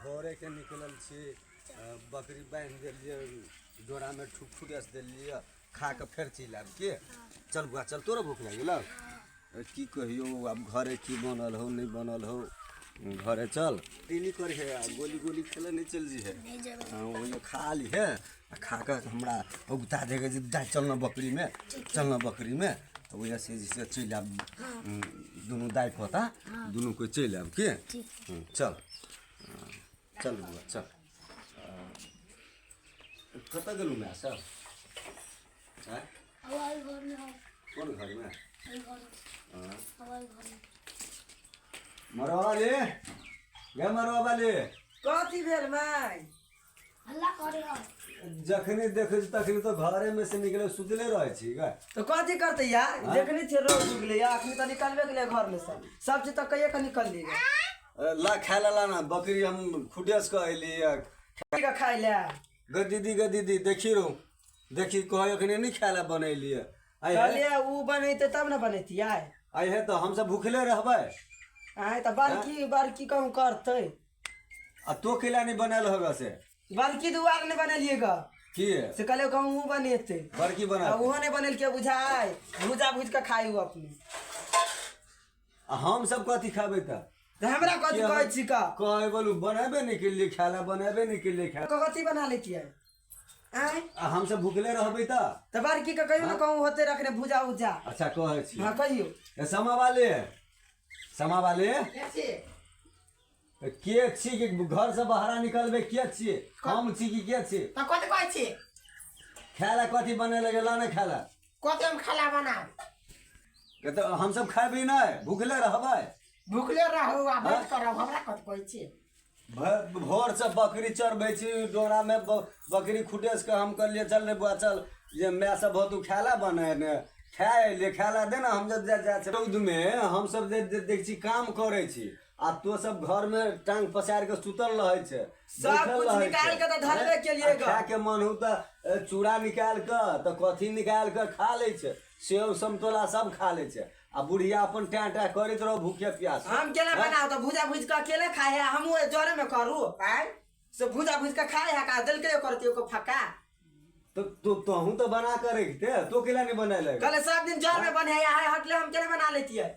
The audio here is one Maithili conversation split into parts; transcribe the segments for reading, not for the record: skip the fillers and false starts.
भोरेके निकलल छी, बकरी बान्हि देलियै डोरामे, ठुक ठुकस देलियै, खा कऽ फेर चलि आयब के। चल बौआ चल, तोरो भूख लागि गेलौ? की कहियौ आब, घरे की बनल हौ नहि बनल हौ। घरे चल, दिल्ली करिहे आ गोली गोली खेले नहि चलि जइहे। ओहिमे खा लिहे आ खा कऽ हमरा उगता देगे जे दाइ चल न बकरीमे, चल न बकरीमे। तऽ ओहिसँ जे छै चलि आयब दुनू दाइ पोता, दुनू कोइ चलि आयब के। चल चल बौआ चल। कतऽ गेलहुँ माय सब? आँय, कोन घरमे? मरवा वाली गे, मरवा वाली। कथी भेल माय? हल्ला करे हो। जखनी देखै छी तखनी तऽ घरेमे से निकले सुतले रहै छी गे। तऽ कथी करतै यार? देखने छियै रौद उगलै या अखनी तऽ निकलबे गेलै घरमे से, सब चीज तऽ कहिये के निकलली। ला खाय ला, ला ना, बकरी हम खुडेस कऽ अयली। के खाइ ले। गे दीदी, गे दीदी, देखी रो देखी, कहै अखनी नहि खाय ला बनेलियै। आइ हे। कहलियै उ बनेतै तब ने बनेतियै। आइ हे तऽ हमसब भूखले रहबै। आँय, तऽ बड़की बड़की कहूँ करतै। आ तो कैला नहि बनायल होगा से? बड़की दुआर नहि बनेलियै ग। की? से कहलियै कहूँ उ बनेतै। बड़की बना। आ उहो नहि बनेलकै बुझाइ, भूजा भूज कऽ खाइ उ अपने। आ हम सब कथी खेबै तऽ? तऽ हमरा कथी कहै छी का? कहै बोलू बनेबे नहि केलियै खाय ला, बनेबे नहि केलियै खाय। कथी बना लेतियै आँय? आ हमसब भूखले रहबै तऽ? तऽ बड़की के कहियो ने कहूँ होतै रखने भूजा उजा। अच्छा, कहै छी। हँ, कहियौ। ए समा वाले, समा वाले, के छी कि घर से बाहर निकलबै? के छी, हम छी कि के छी? तऽ कथी कहै छी? खाय ला कथी बने लगे, ला ने खाय ला। कथी हम खाला बना? के तऽ हमसब खेबै नहि, भूखले रहबै? भूखले रहू आ बैठ कर रहू, हमरा कथी कहै छी? भोर से बकरी चरबै छी डोरा में, बकरी खुटेस के हम कहलियै चल रे बुआ चल, जे माय सब बहुत खाय ला बने ने खाय अयलियै, खाय ला दे ने। हम जब जा जा रौद में हमसब जे देख छी काम करै छी आ तो सब घर में टांग पसार के सुतल रहै छै। सब बैठल कुछ रहै निकालि छै। के तऽ धरबे केलियै ग। खाय के मन हो तऽ चूड़ा निकालि के तऽ कथी निकालि के खा लै छै, सेब समतोला सब खा लै छै आ बुढ़िया अपन टैं टैं करैत रहो भूखे प्यास। हम केना बनाउ तऽ? भूजा भूज कऽ अकेले खाय है, हमहूँ ओहि जरे में करू आँय? से भूजा भूज कऽ खाय है का? देलकै करती ओकर फक्का। तो तो तोहू तो बना के रखते, तो केला नहीं बना कहले सब दिन जर में बने है हटले, हम केना बना लेतियै?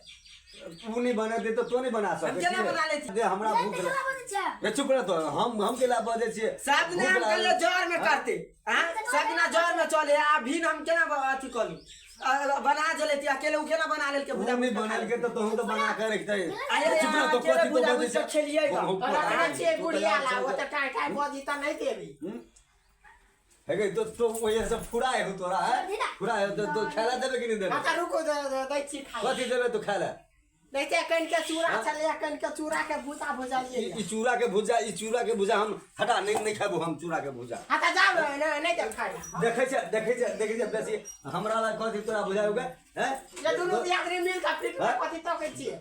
तू नहीं बनेते तो तो नहीं बना सकै हम केना छियै? बना लेतियै? दे हमरा भूख लग- ए चुप रह तो, हम केला बजै छियै? सब दिन भूख हम लागल। कहले जर में करते आँय, सब दिना जर में चले आ भीन हम केना अथी करू, बना जलेती अकेले, उ केना बना लेलकै तू भूजा नहीं भूज कऽ खा बनेलकै तऽ तोहू तऽ बना के रखते। अरे चुप रह तो, अकेले कथी तो भूजा बजै भूज कऽ छै? खेलियै ग। रखने छियै बुढ़िया ला, ओ तऽ टाइ टाइ बजी तऽ नहि देबी। हे गे, तो ओहि से फुराय हो तोरा है, फुराय हो तो खाय ला देबे कि नहीं देबे? अच्छा रुको, दै छी खाइ। कथी देबे तू खाय ला? नहीं ते कन के चूड़ा छलै, कन के चूड़ा के भूसा भुजलियै। ई चूड़ा के भुजा, ई चूड़ा के भुजा हम हटा नहीं, नहीं खेबो हम चूड़ा के भुजा। हाँ तऽ जाउ, नहि नहि देब खाइ ला। देखै छै, देखै छै, देखै छै बेसी हमरा लग कथी तोरा बुझाय होगे हैं? ये दुनू दियादनी मिल कऽ पीठ में कथी तकै छियै?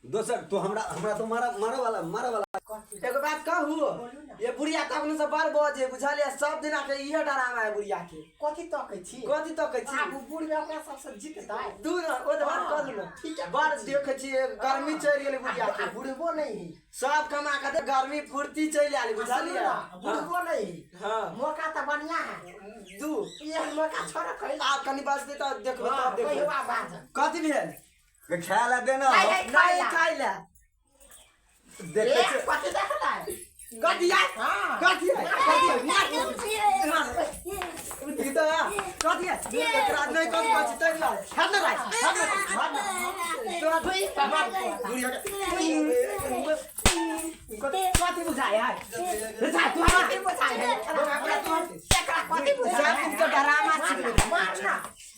दोसर तो हमरा हमरा तो मारा मारे वाला, मारे वाला। एगो बात कहू, ये बुढ़िया तखन से बड़ बजे बुझलियै, सब दिन आके इहे डरामा है बुढ़िया के। कथी तकै छी? कथी तकै छी? आब बूढ़ में अपना सबसे जीततै। दू न ओ तऽ बात करू न। ठीक है। बड़ देखै छियै गर्मी चढ़ि गेलै बुढ़िया के। आ बुढ़बो नहीं है। सब कमा के दे गर्मी फुर्ती चलि आयल सुनू बुझलियै। ना, बुढ़बो नहीं है। हाँ। मौका तऽ बढ़िया है। दू एहन मौका छोड़ खैला। आब कनि बचतै तऽ देखबै, तब देखबै। कहियो आब बाजब। कथी भेल? के खाय ला दे ना। नहीं, नहीं खाइ लए। देखै ए, छै। कथी देखलै? कथी आय? हाँ। कथी आय? कथी आय? ई तऽ कथी आय? एकरा नहि कथी कहै छै ताहि दुआरे। हट ने भाइ, हट ने, हट ने। तोरा बुढ़िया के- कथी कथी बुझाइ है? रे जा, तू हट। कथी बुझाइ है? एकरा कथी बुझाइ सब है? दिन के डरामा सीख लेबै। मार ना।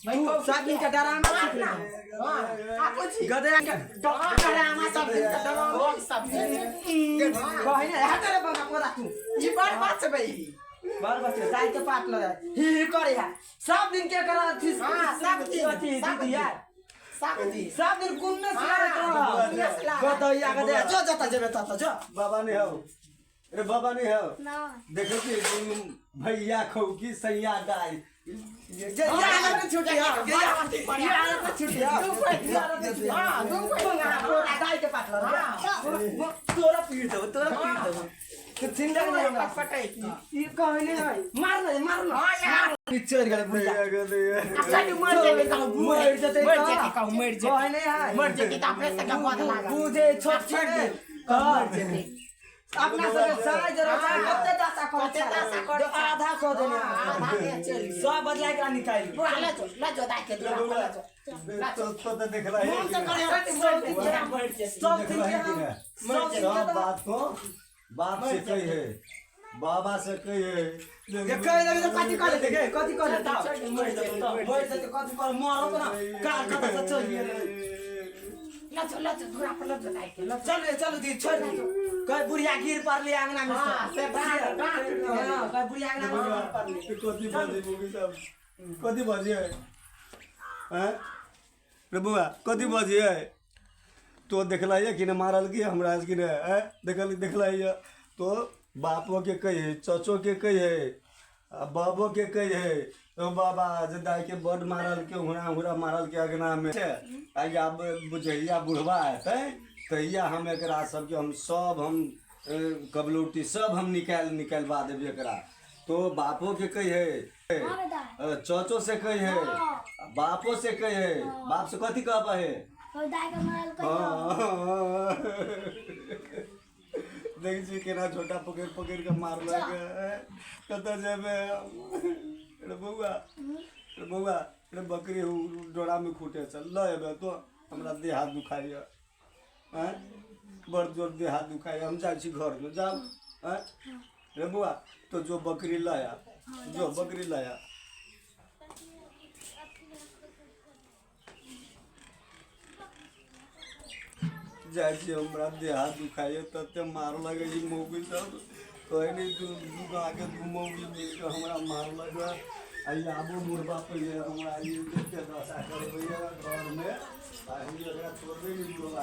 तू सब दिन के डरामा सीख लेबै। हाँ, आ पूछी। गधेरा के डरामा सब दिन के डरामा सब दिन। कहै ने हट रे बंगा पोरा तू। ई बड़ बात छै बे। बड़ बच्चे दाइ के पाट लगा ही ही करे है सब दिन के करा अथी। हाँ, सब दिन, अथी सब दीदी दिन। यार सब दिन। सब दिन कुन्ने से हाँ, कुन्ने से लागत। गदैया गदैया जो जता जेबे तत जो। बाबा नहीं हो रे, बाबा नहीं हो। ना। देखो कि दुनू भैया खौकी सैया दाई। जे ये आदत नहीं छूटी है, ये आदत नहीं छूटी है, ये आदत नहीं छूटी। हाँ, दू पैसा। तोरा दाइ के पाट लगा, तोरा पीट देबो, तोरा पीट देबो। चिन्ह नहीं हमरा। पटै ई कहने है, मार न, मार न। हां यार। चढ़ गेलै बुढ़िया। अच्छा तू मर जेबे कहूं, मर जेतै। मर जेतै कहूं, मर जेतै। कहने है। मर जेतै त अपने से बद लागल। बुझे छोट छोड़ छोड़ दे। दे। मर जेतै। अपना सब साय जरा साय कते दशा करै। कते दशा करै छै। आधा कऽ देने। हाँ, आधा के चलि। सब बदला के निकालि। बुढ़ा ले जो, ले जो दाइ के दूरा पर ले जो। तो तो तो देखला है मन कि से नहीं? करे मर जेतै, मर जेतै। सब दिन देखला के है कि हम नहीं? सब दिन के सब तो बात को बाप से कही है, बाबा से कही है। ये कहि देबै तऽ कथी कऽ लेतै गे? कथी कऽ लेतै? मरि जेतै तऽ मरि जेतै, कथी कर मरत ना काल कतऽ से चलि गेलै। ले जो, ले जो दूरा पर ले जो दाइ के, ले जो। चल रे, चलू दी, छोड़ि दी। कहे बुढ़िया गिर पड़ली अंगना में। हाँ, से डाँट डाँट। हाँ, कहे बुढ़िया अंगना में गिर पड़ली। कथी बजे मुगी सब कथी बजे है? हैं रे बउआ, कथी बजे है? तो देखला है कि ने मारल की हमरा कि ने? हैं, देखल देखला है तो बापो के कही, चचो के कही है, आ बाबो के कही है। तो बाबा जे दाई के बड मारल के, हुरा हुरा मारल के अगना में आ आब बुझैया बुढ़वा एतै तहिया हम एकरा सबके हम सब हम कबलौटी सब हम निकालि निकालबा देबै एकरा। तो बापो के कही है, हाँ बेटा। चचो से कही है, बापो से कही है। बाप से कथी कहबा है? और दाई के मारल कहियो। हाँ। देखै छी केना छोटा पकड़ि पकड़ि के मारलक। कतऽ जेबै हम? रे बौआ, रे बौआ, रे बकरी हु डोरा में खूटे चल लऽ एबै तो हमरा देह हाथ दुखाइए। आँय, बड़ जोर देह हाथ दुखाइए, हम जाइ छी घरमे। जाउ। आँय रे बौआ, तो जो बकरी लऽ आ, जो बकरी लऽ आ। जाइ छी, हमरा देह हाथ दुखाइए, तते मारलक ई मौगी सब। कहै नहि, दू दू गाँके दू मौगी मिल कऽ हमरा मारलक। आ ई आबो बुढ़बा पहिले हमरा ई एते दशा करबैए घरमे, आ हम एकरा छोड़बै नहि बुढ़बा।